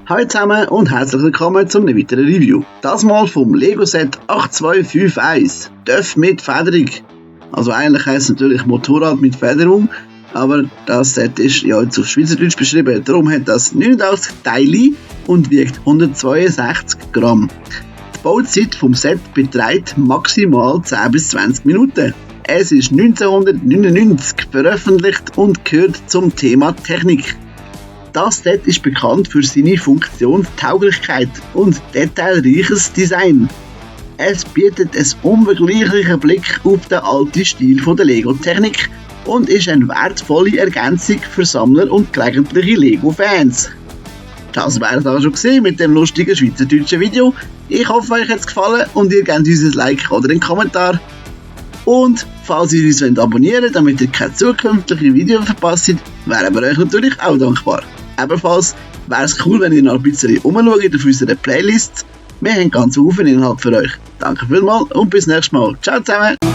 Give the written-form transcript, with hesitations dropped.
Hallo zusammen und herzlich willkommen zum weiteren Review. Das mal vom Lego Set 8251, TÜV mit Federung. Also eigentlich heisst es natürlich Motorrad mit Federung, aber das Set ist ja jetzt auf Schweizerdeutsch beschrieben. Darum hat das 89 Teile und wiegt 162 Gramm. Die Bauzeit vom Set beträgt maximal 10 bis 20 Minuten. Es ist 1999 veröffentlicht und gehört zum Thema Technik. Das Set ist bekannt für seine Funktionstauglichkeit und detailreiches Design. Es bietet einen unvergleichlichen Blick auf den alten Stil der Lego-Technik und ist eine wertvolle Ergänzung für Sammler und gelegentliche Lego-Fans. Das wäre es auch schon gewesen mit dem lustigen schweizerdeutschen Video. Ich hoffe, euch hat es gefallen und ihr gebt uns ein Like oder einen Kommentar. Und falls ihr uns abonnieren wollt, damit ihr keine zukünftigen Videos verpasst, wären wir euch natürlich auch dankbar. Ebenfalls wäre es cool, wenn ihr noch ein bisschen umschaut auf unserer Playlist. Wir haben ganz viel Inhalt für euch. Danke vielmals und bis nächstes Mal. Ciao zusammen!